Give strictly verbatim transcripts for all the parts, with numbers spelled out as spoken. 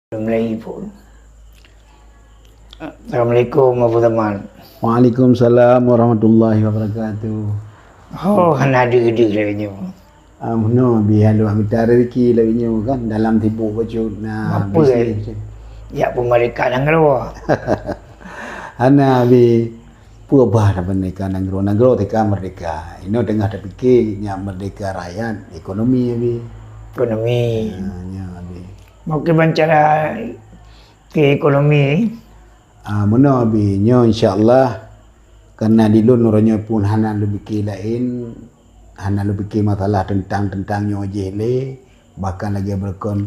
Assalamualaikum. Assalamualaikum, Abu Zaman. Waalaikumsalam warahmatullahi wabarakatuh. Oh, hana deuh-deuh lagèe nyoe. Ah, meunoe, Abi, hana mita rezeki lagèe nyoe kan, dalam sibuk bacut na. Apa, bisnis. Jak peumeurdeka nanggroe. Hana, Abi. Peue bah tameurdeka nanggroe? Nanggroe teuka meurdeka. Inoe teungoh tapike nyak meurdeka rakyat, ekonomi, Abi. Ekonomi. Ha, nyan, Abi. Mungken ban cara ke ekonomi. Ah, meunoe, Abi. Nyoe insya Allah, karena di lôn uroe nyoe pun hana lôn pike laén, hana lôn pike masalah teuntang-teuntang nyoe jih lé. Bahkan lagèe beureukan,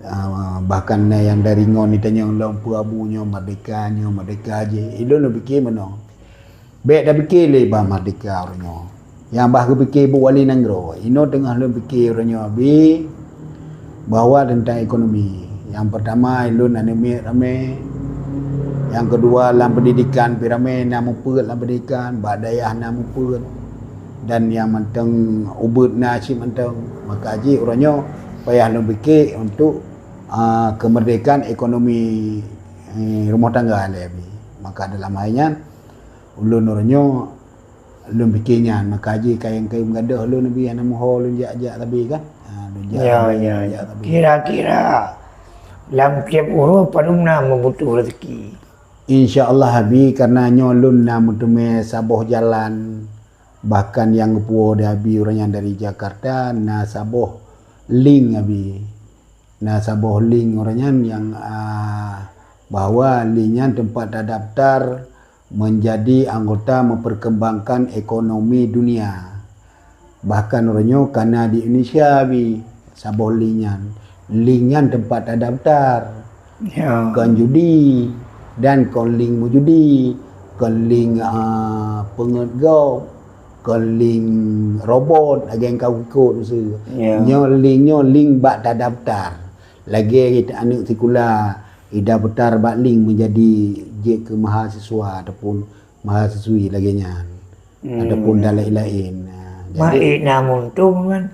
ah, bahkan na nyang dari ngon geutanyoe lom peue Abu nyoe meurdeka, nyoe meurdeka jih. Ilôn lôn pike meunoe. Bèk tapike lé bah meurdeka uroe nyoe. Nyang bah geupike buet wali nanggroe. Inoe teungoh lôn pike uroe nyoe, Abi, bahwa teuntang ekonomi. Nyang peurtama, ilôn aneuk miet ramè. Nyang keudua, lam peundidikan pih ramè, na mupeue lam peundidikan, bak dayah na mupeue. Dan nyang mantong ubeut na cit mantong. Maka jih uroe nyoe payah lôn pike untuk, ah, keumeurdekaan ekonomi, eh, rumoh tangga lé, Abi. Maka dalam hal nyan, ulôn uroe nyoe lôn pike nyan. Maka jih kayém-kayém gadôh lôn, Abi, hana meuho lôn jak-jak sabe kan. Ha, lôn jak, ya, sabe, ya, jak sabe. Kira-kira lam tiep uroe padum na meubutoh rezeki? Insya Allah, Abi, karena nyoe lôn na meuteumé saboh jalan. Bahkan nyang geupuwoe di Abi uroe nyan dari Jakarta, na saboh link, Abi. Na saboh link uroe nyan nyang, ah, bahwa link nyan teumpat tadaftar menjadi anggota memperkembangkan ekonomi dunia. Bahkan uroe nyoe kana di Indonesia, Abi, saboh link nyan. Link nyan teumpat tadaftar. Ya. Kon judi dan kon link meujudi, kon link, ah, peungeut gob, kon link robot, lagèe nyang ka ikot miseue. Ya. Nyoe link, nyoe link bak tadaftar. Lagèe aneuk sikula idaftar bak link meujadi jeuet keu mahasiswa ataupun mahasiswi lagèe nyan. Hmm. Ataupun dan laén-laén. Ha, jadi, na meuntong kan?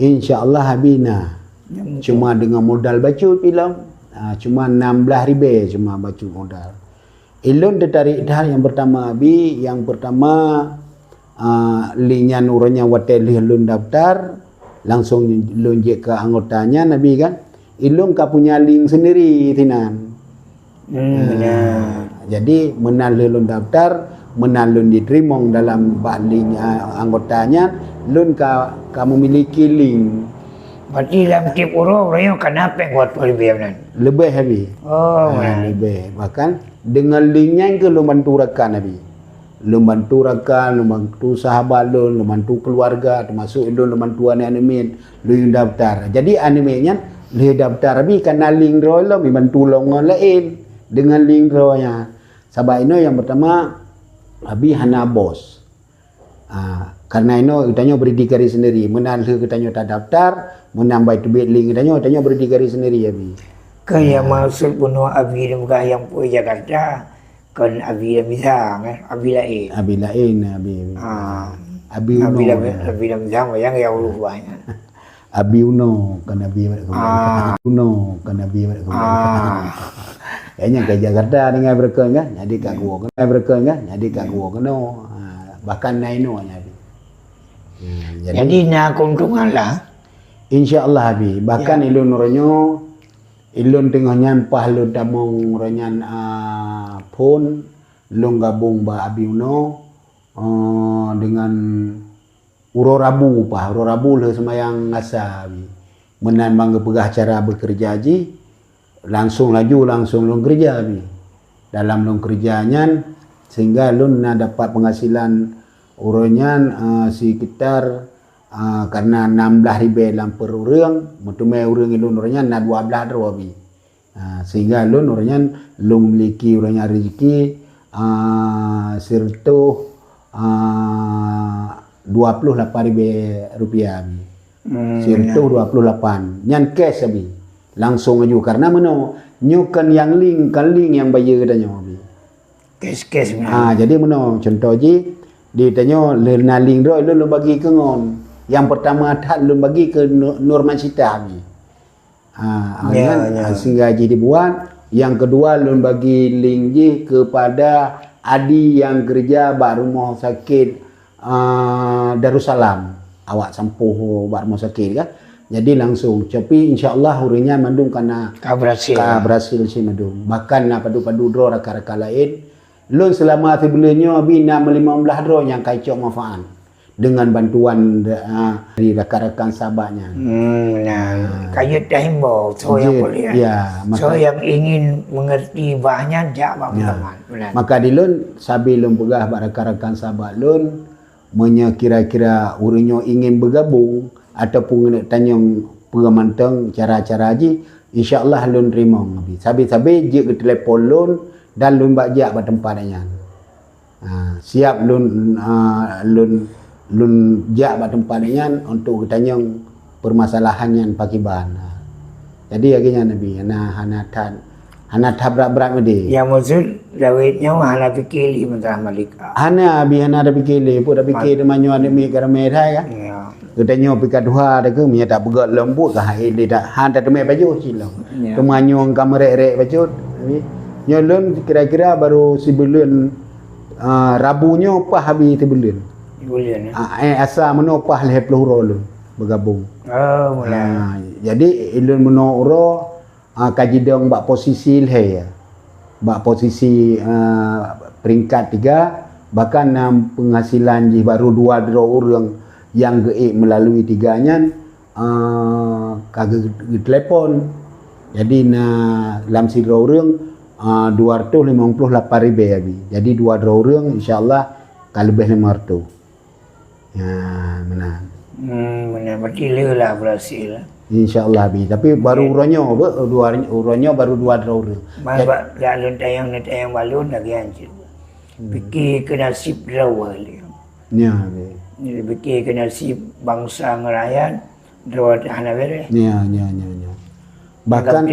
Insya Allah, Abi, na. Ya, meuntong. Cuma deungon modal bacut pih lom. Ha, cuma nam blaih ribèe cuma bacut modal. Ilôn teutarek that nyang peurtama, Abi. Nyang peurtama, ah, lé nyan uroe nyan watèe lheueh lôn daftar, langsong lôn jeuet keu anggota nyan, Abi, kan. Ilôn ka punya link sendiri sinan. Hmm, nah, ya. Jadi, meunan lheueh lôn daftar, meunan lôn jiteurimong dalam bak link, ah, anggota nyan, lôn ka, ka memiliki link. Berarti lam tiep uroe, uroe nyoe ka na pèng dua ploh ribèe meunan? Leubeh, Abi. Oh, ha, meunan. Leubeh. Bahkan, deungon link nyan keuh lôn bantu rakan, Abi. Lôn bantu rakan, lôn bantu sahabat lôn, lôn bantu keuluwarga, teumasuk lôn, lôn bantu aneuk-aneuk miet, lôn daftar. Jadi, aneuk miet nyan lheueh daftar, Abi, kana link droe lom, bantu lom ngon laén deungon link droe nyan. Sabab inoe nyang peurtama, Abi hana bos. Ah, karena inoe geutanyoe berdikari sendiri. Meunan lheueh geutanyoe tadaftar, meunan ban teubiet link geutanyoe, geutanyoe berdikari sendiri, Abi. Keu nyang maksud bunoe Abi di Mekah nyang peue Jakarta, Kon Abi Ramizan, kan? Abi laén. Abi laén, Abi, Abi. Ah. Abi Uno, Abi Ram-, ya. Abi Ramizan, bayang ya Allah, banyak. Abi Uno, kon Abi Ramizan. Ah. Uno, kon Abi Ramizan. Ah. Kayaknya ke Jakarta dengan berkon, kan? Jadi kat gua, kan? Berkon, kan? Jadi kat gua, kan? Ha, bahkan Naino hanya Abi. Hmm, jadi, jadi na keuntungan lah. Insya Allah, Abi. Bahkan, ya, ilôn uroe nyoe, ilôn teungoh nyan paih lôn tamong uroe nyan, a, phon, lôn gabong bak Abi Uno, a, deungon uroe Rabu paih. Uroe Rabu lheueh seumayang Asa, Abi. Meunan ban geupeugah cara beukeureuja jih, langsong laju, langsong lôn keureuja, Abi. Dalam lôn keureuja nyan, sehingga lôn na dapat penghasilan uroe nyan, a, sekitar, a, karena nam blaih ribèe lam per ureueng, meuteumé ureueng ilôn uroe nyan na dua blaih droe, Abi. A, sehingga lôn uroe nyan lôn miliki uroe nyan rezeki, a, sireutôh, a, dua ploh lapan ribèe rupiah, Abi. Hmm, sireutôh dua ploh lapan. Nyan cash, Abi. Langsong laju. Karena meunoe, nyoe kon nyang link, kon link nyang bayeue geutanyoe, Abi. Cash, cash, ha, jadi meunoe, contoh jih, di tanyoe lheueh na link droe, lôn, lôn bagi keu ngon. Nyang peurtama that lôn bagi keu Nu-, Nurman Sita, Abi. Ah, ya, nyan, ya. Sehingga jih dibuat. Yang kedua, lôn bagi link jih kepada Adi yang kerja bak rumah sakit, ah, Darussalam. Awak sampoh bak rumah sakit kan. Jadi langsung. Tapi insya Allah ureuëng nyan mandum kana ka berhasil. Ka berhasil si mandum. Bahkan na padu-padu droe rakan-rakan lain. Lôn selama sibuleuen nyoe Abi na lima belas droe nyang ka icok manfaat dengan bantuan, ah, dari rakan-rakan sahabat nyan. Hmm, nah. Ah. Ka jeuet tahimbau, soe nyang boleh, ya, soe nyang ingin mengerti bah nyan jak bak Muhammad. Maka di lôn sabe lôn peugah bak rakan-rakan sahabat lôn, meunyoe kira-kira ureuëng nyoe ingin bergabung ataupun keuneuk tanyong peue mantong cara-cara jih, insya Allah lôn teurimong. Sabe-sabe jeuet keu telepon lôn dan lôn bak jak bak teumpat nyan. Ha, siap lôn, ha, lôn, lôn jak bak teumpat nyan untuk geutanyong permasalahan nyan pakiban. Ha. Jadi lagée nyan Abi, hana, hana that, hana that brat-brat meudeh. Nyang maksud Daud nyoe hana pike lé masalah Malika. Hana Abi, hana tapike lé, peue tapike teuma nyoe aneuk miet ka ramé that kan. Ya. Geutanyoe pih ka tuha dah keuh, meunyoe tapeugöt lom buet ka hai lé dah, han tateumé pajoh cit lom. Ya. Teuma nyoe ka meurek-rek bacut. Nyoe lôn kira-kira baru sibuleuen, ah, Rabu nyoe paih Abi sibuleuen. Sibuleuen, ya. Ah, eh, asa meunoe paih lhèe ploh uroe lôn bergabung. Oh, mulai. Ah, jadi lôn meunoe uroe, ah, ka jidong bak posisi lhèe, ya. Bak posisi, ah, peringkat tiga, bahkan na penghasilan jih baru dua droe ureuëng nyang geuék melalui tiga nyan, ah, ka geu-, geutelepon. Jadi na lam sidroe ureuëng, ah, dua ratus lima puluh lapan ribèe Abi. Jadi dua droe ureuëng insya Allah ka leubeh lima ratus. Ya, meunan. Hmm, meunan. Berarti le lah berhasil. Insya Allah Abi. Tapi baru uroe nyoe, be, dua, uroe nyoe baru dua droe ureuëng. Ban bak dak lôn tanyong, lôn tanyong bak lôn lagée nyan cit. Hmm. Pike keu nasib droe lé. Ya, Abi. Jadi pike keu nasib bansa ngon rakyat, droe hana beres. Ya, ya, ya, ya. Bahkan,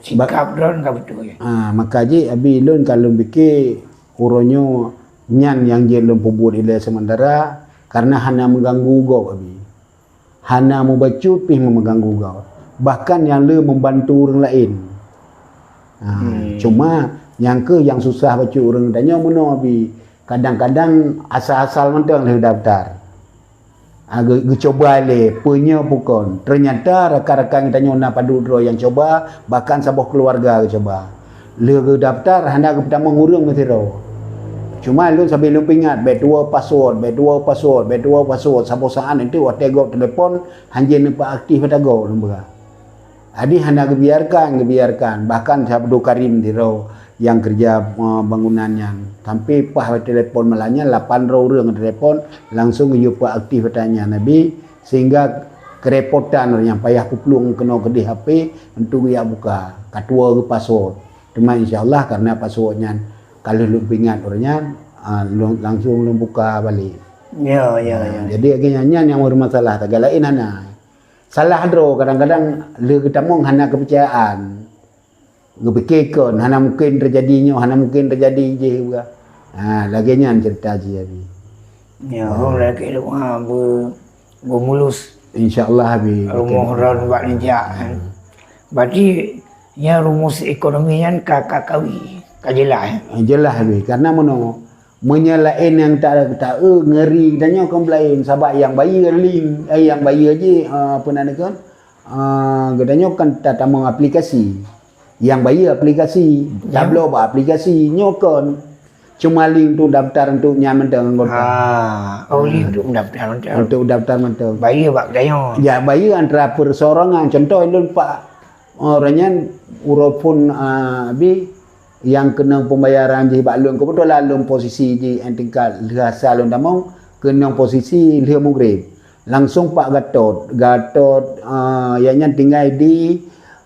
sikap droe ka beutôi. Ah, maka jih Abi lôn ka lôn pike uroe nyoe nyan nyang jeuet lôn peubuet ilée sementara, karena hana meuganggu gob Abi. Hana mubacut pih meuganggu gob. Bahkan nyang le membantu ureuëng laén. Ha, hmm. Cuma nyang keuh nyang susah bacut ureuëng tanyoe meunoe Abi. Kadang-kadang asal-asal mantong lheueh daftar. Ha, geu-, geucuba lé, peue nyoe peue kon. Ternyata rakan-rakan geutanyoe na padub droe nyang cuba, bahkan saboh keuluwarga geucuba. Lheueh geudaftar, hana geupeutamong ureuëng meusidroe. Cuma lôn sabe lôn peuingat, bèk tuwoe password, bèk tuwoe password, bèk tuwoe password. Saboh saát eunteuk watèe gob telepon, hanjeuet neupeuaktif ata gob lôn peugah. Jadi hana geubiarkan, geubiarkan. Bahkan si Abdul Karim sidroe nyang keureuja, eh, bangunan nyan. Sampai paih telepon malam nyan, lapan droe ureuëng telepon, langsung geuyue peuaktif ata nyan Abi, sehingga kerepotan ureuëng nyan payah peuplueng keunoe keudeh H P untuk geujak buka. Ka tuwoe geupassword. Teuma insya Allah karena password nyan ka lheueh lôn peuingat ureuëng nyan, ah, lôn, langsung lôn buka balek. Ya, ya, ah, ya. Jadi lagée nyan, nyan nyang bermasalah, taga laén hana. Salah droe kadang-kadang lheueh geutamong hana keupeurcayaan. Geupike kon, hana mungken teujadi nyoe, hana mungken teujadi jih juga. Ha, lagée nyan cerita jih Abi. Ya, ha. Lagée doa be-, beumulus. Insya Allah Abi. Rumoh ron bak nijak, kan. Berarti, nya rumus ekonomi nyan ka, ka kawi, ka jeulaih, eh? Jeulaih Abi. Karena meunoe, meunyoe laén nyang ta, ta, eh, ngeuri geutanyoe kon laén, sabab nyang bayeue link, eh, nyang bayeue jih, eh, apa nan kon, eh, geutanyoe kan tatamong aplikasi. Nyang bayeue aplikasi, tabloe bak aplikasi, nyoe kon. Cuma link untuk daftar untuk nyan mantong anggota. Ah, oh, link untuk daftar mantong. Untuk daftar mantong. Bayeue bak geutanyoe. Ya, bayeue antara perseorangan. Contoh, lôn pak, ureuëng nyan uroe phon, ah, Abi, nyang keunong pembayaran jih bak lôn, keubeutulan lôn posisi jih nyang tingkat lheueh asa lôn tamong, keunong posisi lheueh mugreb. Langsung pak Gatot. Gatot, ah, nyang nyan tinggai di,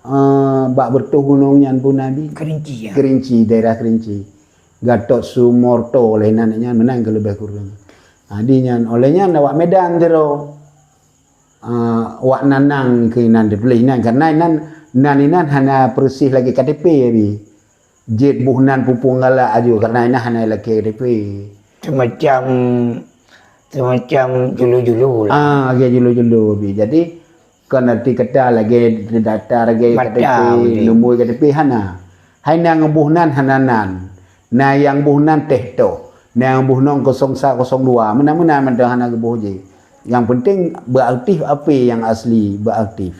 ah, bak bertuh gunong nyan pun Abi. Kerinci, ya? Kerinci, daerah Kerinci. Gatot Sumorto lé nan nyan meunan keu leubeh kureueng. Jadi nyan, oleh nyan awak Medan sidroe. Ah, awak Nanang keu inan teutuléh inan, karena inan, nan inan hana peureuseh lagée K T P Abi. Jeuet boh nan pupung galak aju, karena inan hana lakée K T P. Semacam, semacam julu-julu lah. Ah, lagée julu-julu Abi. Jadi, Kon arti kata lagèe data lagèe K T P, nomor K T P hana. Hai na nyang boh nan hana nan. Na nyang boh nan teuh toh. Na nyang boh nan kosong satu, kosong dua. Meunan-meunan mantong hana geuboh jih. Nyang penting beuaktif H P nyang asli, beuaktif.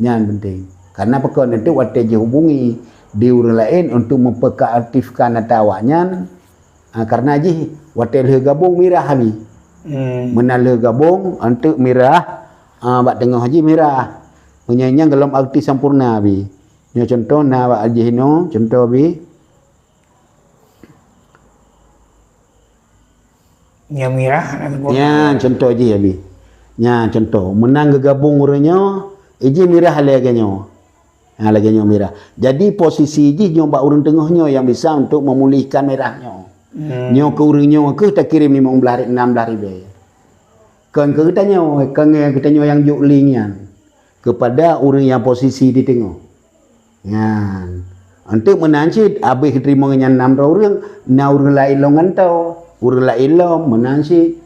Nyan penting. Karena pakon, untuk watèe jihubungi di ureueng laén untuk memperkeaktifkan data awaknyan, ah, karena jih watèe lheueh gabong mirah Abi. Hmm. Meunan lheueh gabong untuk mirah, ah, bak teungoh jih mirah. Meunyoe nyan gohlom aktif sampurna Abi. Nyoe contoh na bak jih nyoe, contoh Abi. Nyang mirah hana geuboh. Nyan contoh jih Abi. Nyan contoh. Meunan geugabong ureueng nyoe, ijih mirah lagèe nyoe. Ha, lagèe nyoe mirah. Jadi posisi jih nyoe bak ureueng teungoh nyoe nyang bisa untuk memulihkan mirah nyoe. Hmm. Nyoe keu ureueng nyoe keuh takirém limong blaih, enam blaih ribèe. Kon keu geutanyoe, kon keu geutanyoe nyang jok link nyan. Kepada ureueng nyang posisi di teungoh. Nyan. Untuk meunan cit, abéh geuteurimong nyan nam droe ureueng, na ureueng laén lom ngon toh. Ureueng laén lom, meunan cit.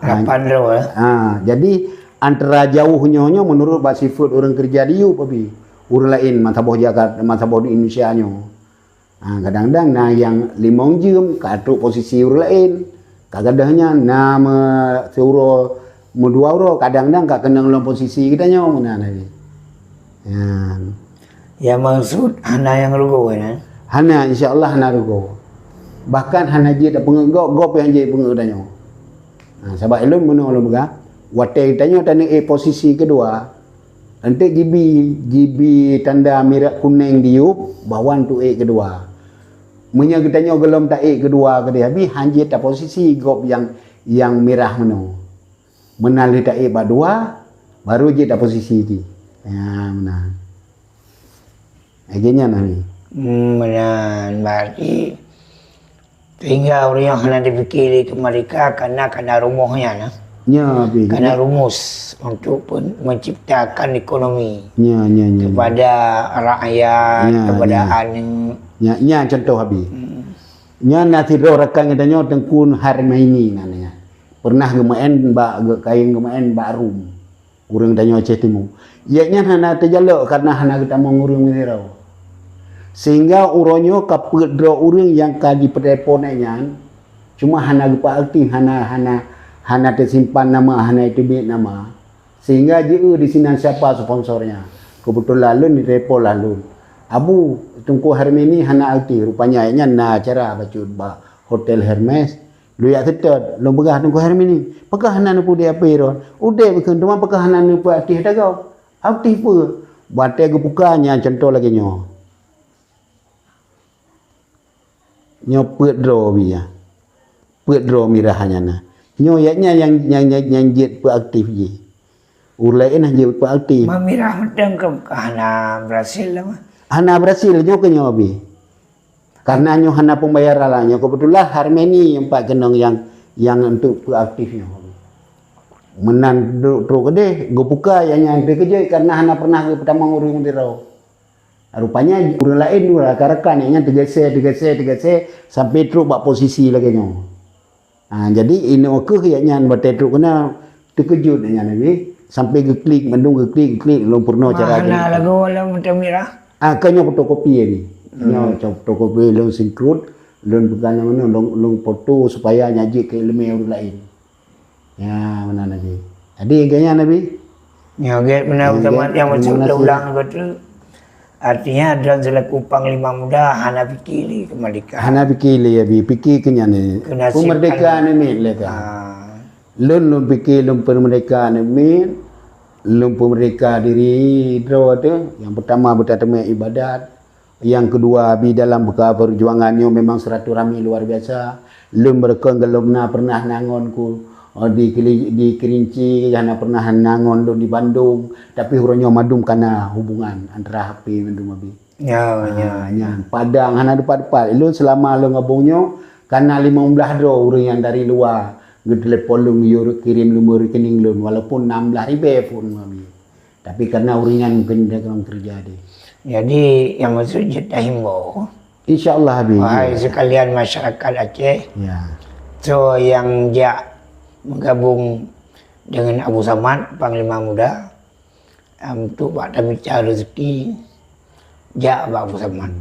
Lapan droe, eh? Ha, jadi antara jauh nyoe, nyoe menurut bak sifat ureueng keureuja di yup, Abi. Ureueng laén, masa boh Jakarta, masa boh di Indonesia nyoe. Ha, kadang-kadang na nyang limong jeuem ka trok posisi ureueng laén. Ka gadôh nyan na me-, siuroe, meudua uroe, kadang-kadang ka keunong lom posisi geutanyoe meunan lagèe. Nyan. Ya, maksud hana nyang rugoe, ya? Hana, insya Allah hana rugoe. Bahkan hana jeuet tapeungeut gob, gob nyang jeuet peungeut geutanyoe. Ha, sabab ulôn meunoe lôn peugah, watèe geutanyoe taneuk ék posisi keudua, Enteuk jibi, jibi tanda mirah kunéng di yup, bahwa untuk ék keudua. Meunyoe geutanyoe gohlom taék keudua keudeh Abi, han jeuet taposisi gob nyang, nyang mirah meunoe. Meunan lheueh taék bak dua, baru jeuet taposisi jih. Ya, meunan. Lagèe nyan, Abi. Hmm, meunan. Berarti sehingga ureueng nyoe hana dipike lé keu merdeka karena kana rumoh nyan, nah. Nyo, Abi. Kana rumus untuk pen-, menciptakan ekonomi. Nyo, nyo, nyo, nyo. Kepada rakyat, nyo, kepada nyo, aneuk. Nyo, nyo contoh, Abi. Hmm. Nyan na sidroe rakan geutanyoe Teungku Harmaini nan nyan. Pernah geumeu'en bak, ge-, kayém geumeu'en bak Rom. Ureueng tanyoe Aceh Timu. Ié nyan hana teujalok karena hana geutamong ureueng meunira. Sehingga uroe nyoe ka peuet droe ureueng nyang ka jipeutelepon ié nyan, cuma hana geupeuaktif, hana, hana, hana teusimpan nama, hana teubiet nama. Sehingga jieu disinan siapa sponsornya. Keubeutulan lôn jitelepon lah lôn. "Abu, Teungku Harmini hana aktif." Rupanya ié nyan na acara bacut bak Hotel Hermes. Lôn jak seutôt, lôn peugah Teungku Hermini, "Pakon hana neupeudeh H P droen?" "Udeb kheun, teuma pakon hana neupeuaktif tagoe?" "Aktif peue?" Watèe geubuka nyan contoh lagèe nyoe. Nyoe peuet droe Abi nyan. Peuet droe mirah nyan na. Nyoe ié nyan nyang, nyang, nyang, nyang jeuet peuaktif jih. Ureueng laén hana jeuet peuaktif. Meunyoe mirah mantong ka hana berhasil lah, mah. Hana berhasil, nyoe keuh nyoe Abi. Karena nyoe hana pembayaran lah. Nyoe keubeutulan Harmini nyang pat keunong nyang, nyang untuk peuaktif nyoe. Meunan trok, trok keudeh, geubuka nyang, nyang teukeujot karena hana pernah geupeutamong ureueng meunira. Rupanya ureueng laén, rakan-rakan nyang nyan teugeusé, teugeusé, teugeusé sampai trok bak posisi lagèe nyoe. Ha, jadi inoe keuh ié nyan watèe trok keunoe teukeujot ié nyan Abi, sampai geuklik mandum, geuklik, geuklik, lôn peurunoe cara hana geuklik. Lagoe lom mantong mirah. Ah, keu nyoe fotokopi Abi. Hmm. Nyoe fotokopi lôn screenshot, lôn peugah nyang meunoe, lôn, lôn foto supaya nyan jeuet keu ileumèe ureueng laén. Ya, meunan Abi. Jadi, geuh nyan Abi. Nyoe gét meunan. Nyoe utama gét, nyang maksud terima kasih. Ulang keu tu. Artinya, droen selaku Panglima Muda hana pike lé keu merdeka. Hana pike lé, Abi. Pike keu nyan ni. Keu nasib. Peumeurdeka aneuk miet lé ka. Ah. Lôn, lôn pike lôn peumeurdeka aneuk miet, lôn peumeurdeka diri droe teuh. Nyang peutama beutateumé ibadat. Nyang keudua, Abi, dalam beuka peujuangan nyoe memang silaturahmi luar biasa. Lôn beureukan gohlom na pernah na ngon ku, eh, di Keli-, di Kerinci, hana pernah na ngon lôn di Bandung, tapi uroe nyoe mandum kana hubungan antara H P mandum, Abi. Ya, ya. Ah, nyan. Padang hana dupat-dupat. Lôn selama lôn gabong nyoe, kana limong blaih droe ureueng nyang dari luwa geutelepon lôn, geuyue kirém nomor rekening lôn, walaupun nam blaih ribèe phon, Abi. Tapi karena ureueng nyan mungkin dia kurang kerja deh. Jadi, nyang maksud jeuet tahimbau. Insya Allah, Abi. Wahai sekalian masyarakat Aceh. Ya. So, nyang jak meugabong dengan Abu Samad, Panglima Muda, Untuk bak tamita rezeki, jak bak Abu Samad.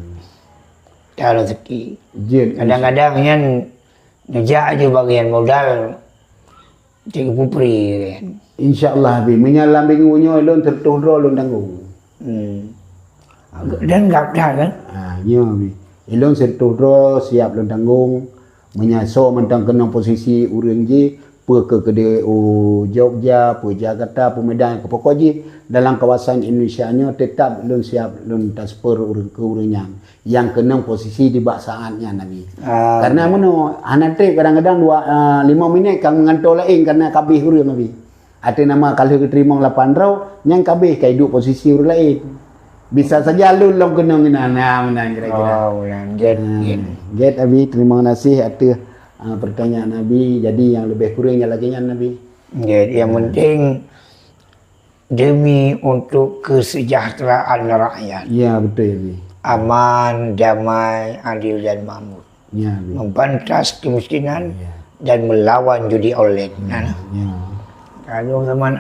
Tamita rezeki. Jeuet. Kadang-kadang nyan neujak aju bagian modal, cek kupri kan. Insya Allah, Abi. Meunyo lam bingung nyoe lôn seratus droe lôn tanggong. Hmm. Dan gap that kan? Ha, nyoe, Abi. Ilôn seratus droe siap lôn tanggong. Meunyo soe mantong keunong posisi ureuëng jih, peue keu keudeh u Jogja, peue Jakarta, peue Medan, keu pokok jih dalam kawasan Indonesia nyoe tetap lôn siap lôn transfer ureuëng keu ureuëng nyan nyang keunong posisi di bak saat nyan, Abi. Ah. Karena meunoe, hana treb kadang-kadang dua, ah, lima minit ka meugantoe laén karena ka abéh ureuëng, Abi. Ateueh nama ka lheueh geuteurimong lapan droe, nyan ka abéh ka iduek posisi ureuëng laén. Bisa saja lôn lom keunong inan, nah, meunan kira-kira. Oh, meunan. Jeuet, Hmm, jeuet. Jeuet, Abi, terima kasih ateueh, ah, pertanyaan Abi. Jadi, nyang leubeh kureueng nyan lagée nyan, Abi. Jeuet, nyang penting demi untuk kesejahteraan rakyat. Ya, betul, Abi. Aman, damai, adil dan makmur. Ya, Abi. Memberantas kemiskinan Ya. dan melawan judi online. Ya, Nah, ya. kalau zaman